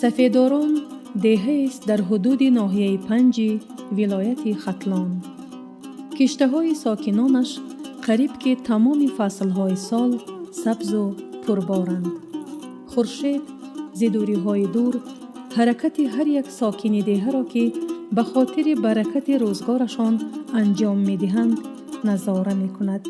Сафедорон деҳаест дар ҳудуди ноҳияи Панҷи вилояти Хатлон. Киштаҳои сокинонаш қариб ки тамоми фаслҳои сол сабзу пурборанд. Хуршед зи дуриҳои дур ҳаракати ҳар як сокини деҳаро, ки ба хотири баракати рӯзгорашон анҷом медиҳанд, назора мекунад.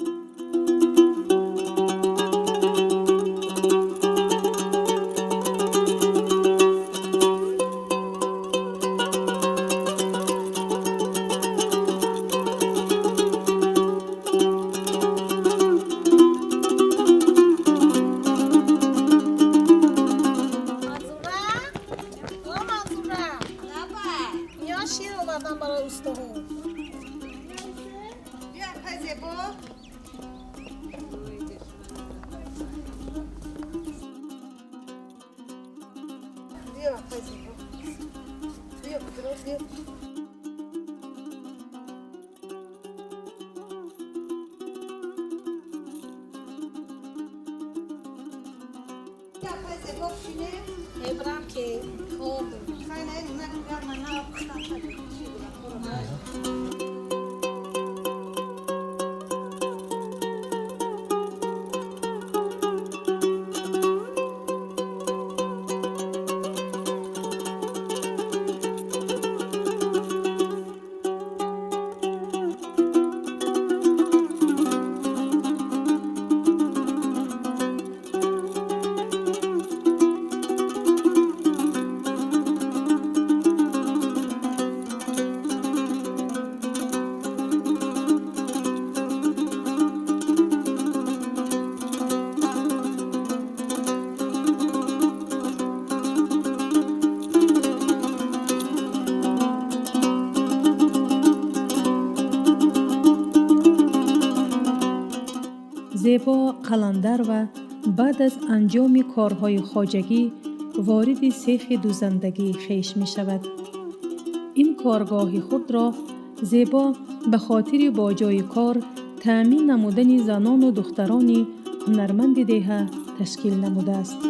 Манзура? О, Манзура! Ё шир овардам барои устоҳо. Бیا зебо. Бیا зебо. Бیا бیا. Бیا зебо шине. Мебарам ки кор дорам. Хай не не не на. Зебо Қаландарова баъд аз анҷоми корҳои хоҷагӣ вориди сехи дӯзандагии хеш мешавад. Ин коргоҳи худро Зебо ба хотири бо ҷойи кор таъмин намудани занону духтарони ҳунарманди деҳа ташкил намудааст.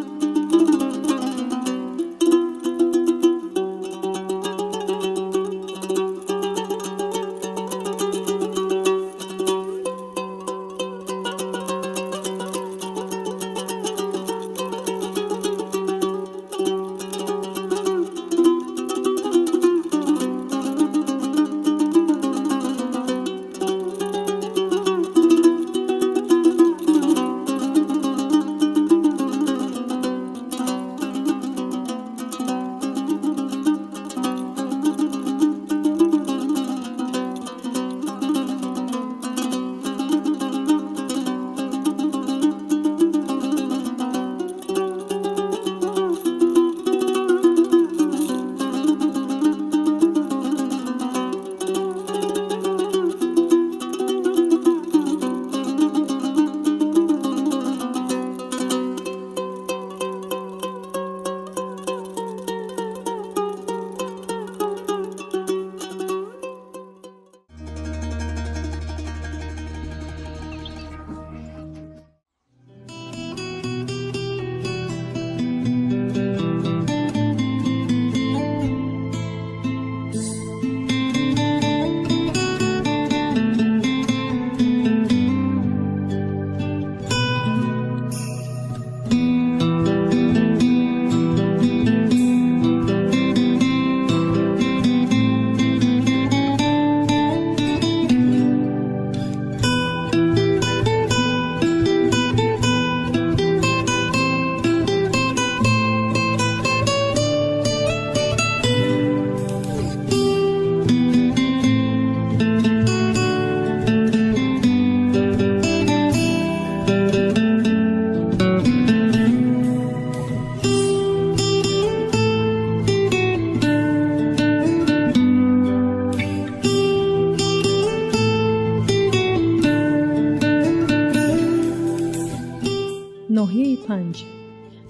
Ноҳияи Панҷ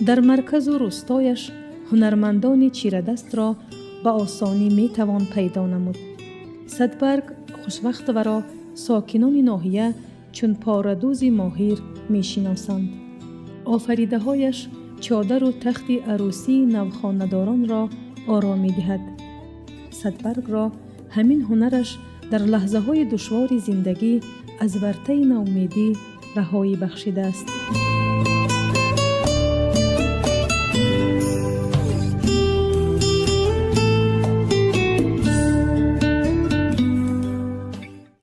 дар марказу рӯстояш ҳунармандони чирадастро ба осонӣ метавон пайдо намуд. Садбарг Хушвақтоваро сокинони ноҳия чун порадӯзи моҳир мешиносанд. Офаридаҳояш Чодару тахти арӯсии навхонадоронро оро медиҳад. Садбаргро ҳамин ҳунараш дар лаҳзаҳои душвори зиндагӣ аз вартаи ноумедӣ раҳоӣ бахшидааст.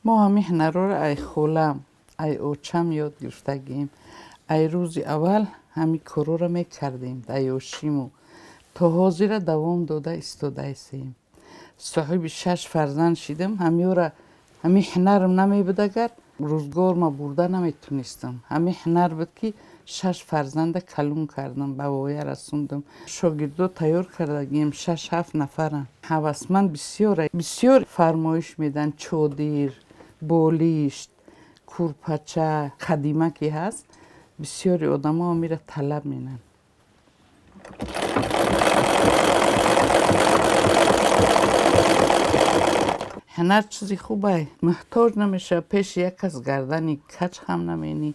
Мо ҳамин ҳунарҳоро ай холам, ай очам ёд гирифтагием. Ай рӯзи аввал ҳамин корҳоро мекардем дар ёшиму то ҳозира давом дода истодаистем. Соҳиби шаш фарзанд шидам, ҳамиёра ҳамин ҳунарам намебуд, агар рӯзгорма бурда наметунистам. Ҳамин ҳунар буд, ки шаш фарзанда калон кардам, ба воя расондам. Шогирдо тайёр кардагием, 6-7 нафаранд. Ҳавасманд бисёр, бисёр фармоиш медан: чодир, болишт, курпача, қадима ки ҳаст, бисёри одамо ҳамира талаб менанд. Ҳунар чизи хубай, муҳтоҷ намешава, пеши як кас гардани каҷ хам наменӣ.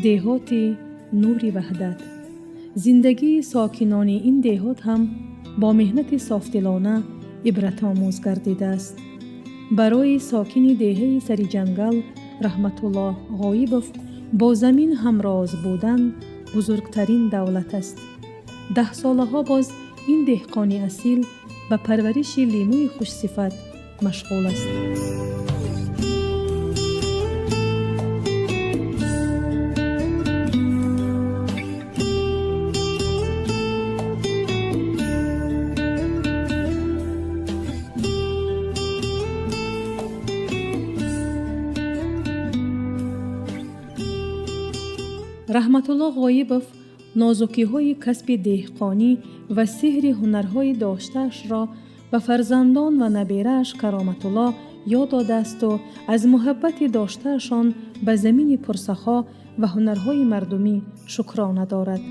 Деҳоти Нури Ваҳдат. Зиндагии сокинони ин деҳот ҳам бо меҳнати софдилона ибратомӯз гардидааст. Барои сокини деҳаи Сариҷангал Раҳматуллоҳ Ғоибов бо замин ҳамроз будан бузургтарин давлат аст. Даҳсолаҳо боз ин деҳқони асил ба парвариши лимӯи хушсифат машғул аст. Раҳматуллоҳ Ғоибов нозукиҳои касби деҳқонӣ ва сеҳри ҳунарҳои доштаашро ба фарзандон ва наберааш Кароматуллоҳ ёд додаасту аз муҳаббати доштаашон ба замини пурсахо ва ҳунарҳои мардумӣ шукрона дорад.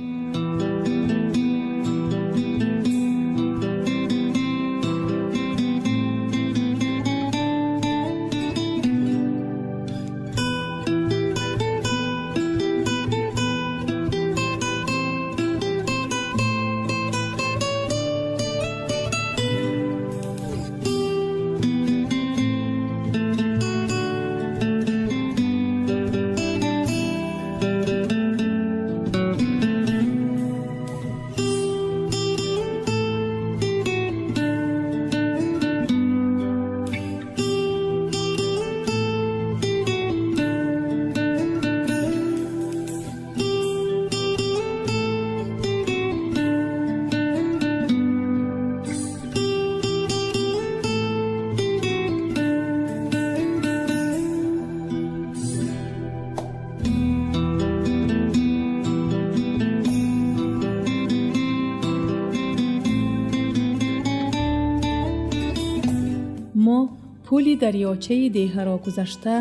Мо пули дарёчаи деҳаро гузашта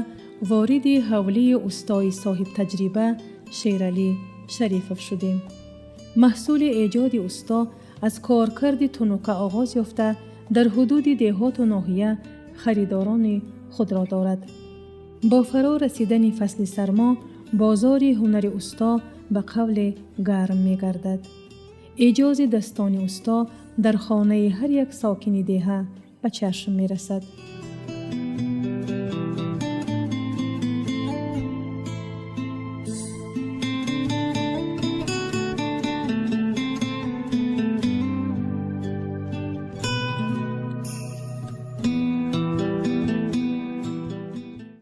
вориди ҳавлии устои соҳибтаҷриба Шералӣ Шарифов шудем. Маҳсули эҷоди усто аз коркарди тунука оғоз ёфта дар ҳудуди деҳоту ноҳия харидорони худро дорад. Бо фаро расидани фасли сармо бозори ҳунари усто ба қавле гарм мегардад. Эҷози дастони усто дар хонаи ҳар як сокини деҳа ба чашм мерасад.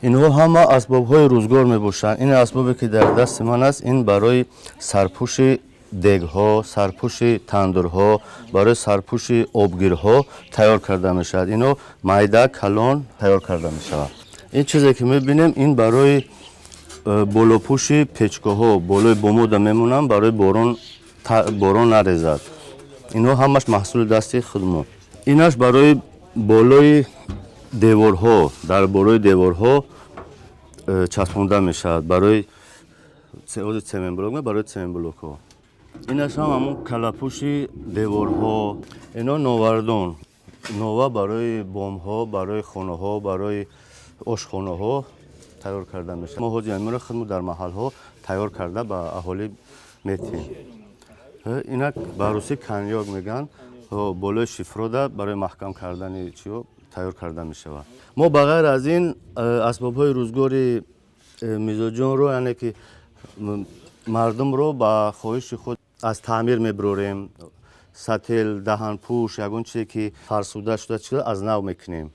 Инҳо ҳама асбобҳои рӯзгор мебошанд. Ин асбобе ки дар дасти ман аст, ин барои сарпӯши дегҳо, сарпӯши тандурҳо, барои сарпӯши обгирҳо тайёр карда мешавад. Инҳо майда, калон тайёр карда мешавад. Ин чизе ки мебинем, ин барои болопӯши печкаҳо, болои бомода мемонанд, барои борон нарезад. Инҳо ҳамаш маҳсули дасти худмон. Инаш барои болои деворҳо, дар болои деворҳо часпонда мешавад, барои цементблок, барои цементблокҳо. Инаш ҳам ҳамон калапӯши деворҳо. Ино новардон, нова барои бомҳо, барои хонаҳо, барои ошхонаҳо тайёр карда мешавад. Мо ҳозир инро худмон дар маҳалҳо тайёр карда ба аҳолӣ метиҳем. Инак ба русӣ коньяк мегӯянд, болои шифрода барои маҳкам кардани чиё тайёр карда мешавад. Мо ба ғайр аз ин асбобҳои рӯзгори мизоҷонро, яъне ки мардумро ба хоҳиши худ аз таъмир мебарорем. Сател, даҳанпӯш, ягон чизе ки фарсуда шуда чиз аз нав мекунем.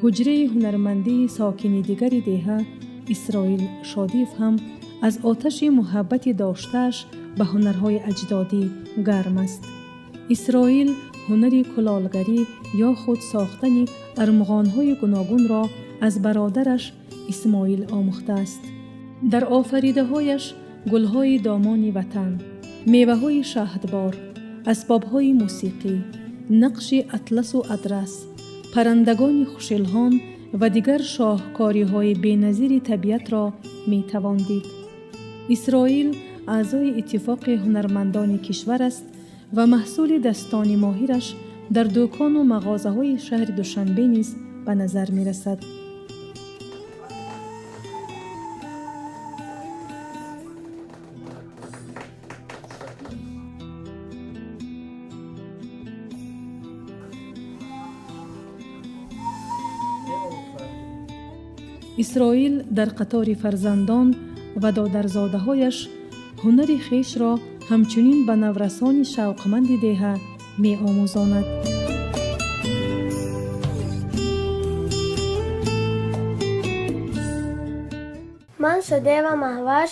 ҳуҷраи ҳунармандии сокини дигари деҳа Исроил Шодиев ҳам аз оташи муҳаббати доштааш ба ҳунарҳои аҷдодӣ гарм аст. Исроил ҳунари кулолгарӣ ё худ сохтани армуғонҳои гуногунро аз бародараш Исмоил омӯхтааст. Дар офаридаҳояш гулҳои домони ватан, меваҳои шаҳдбор, асбобҳои мусиқӣ, нақши атласу адрас, паррандагони хушилҳон ва дигар шоҳкориҳои беназири табиатро метавон дид. Исроил аъзои иттифоқи ҳунармандони кишвар аст ва маҳсули дастони моҳираш дар дукону мағозаҳои шаҳри Душанбе низ ба назар мерасад. Исроил дар қатори фарзандон ва додарзодаҳояш ҳунари хешро ҳамчунин ба наврасони шавқманди деҳа меомӯзонад. Ман Шодиева Маҳваш,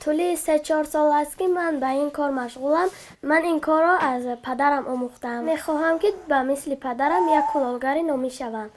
тӯли 3-4 сол аст ки ман ба ин кор машғулам. Ман ин корро аз падарам омӯхтаам. Мехоҳам ки ба мисли падарам як кулолгари номӣ шавам.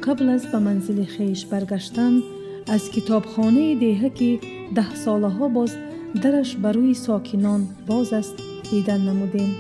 Қабл аз ба манзили хеш баргаштан аз китобхонаи деҳа ки даҳсолаҳо боз дараш ба рӯи сокинон боз аст дидан намудем.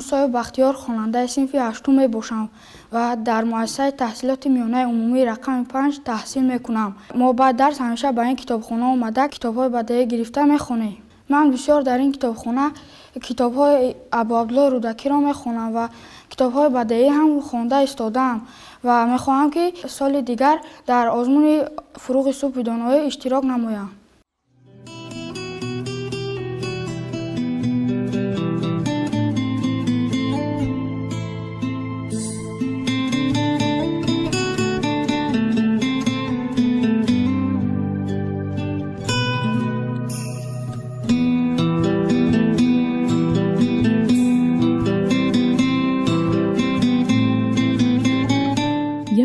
Мусоев Бахтиёр, хонандаи синфи ҳаштум мебошам ва дар муассисаи таҳсилоти миёнаи умумии рақами 5 таҳсил мекунам. Мо баъд дарс ҳамеша ба ин китобхона омада, китобҳои бадеӣ гирифта мехонем. Ман бисёр дар ин китобхона китобҳои Абуабдуллоҳ Рӯдакиро мехонам ва китобҳои бадеӣ ҳам хонда истодаам ва мехоҳам, ки соли дигар дар озмуни «Фуруғи субҳи доноӣ» иштирок намоям.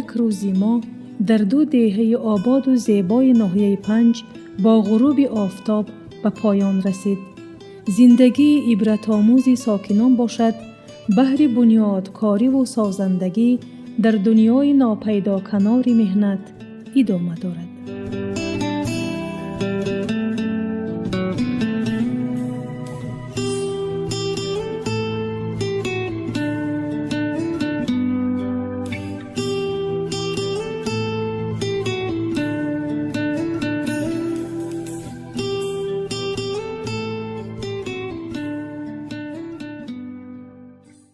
Як рӯзи мо дар ду деҳаи ободу зебои ноҳияи Панҷ бо ғуруби офтоб ба поён расид. Зиндагии ибратомӯзи сокинон бошад, баҳри бунёдкориву созандагӣ дар дунёи нопайдоканори меҳнат идома дорад.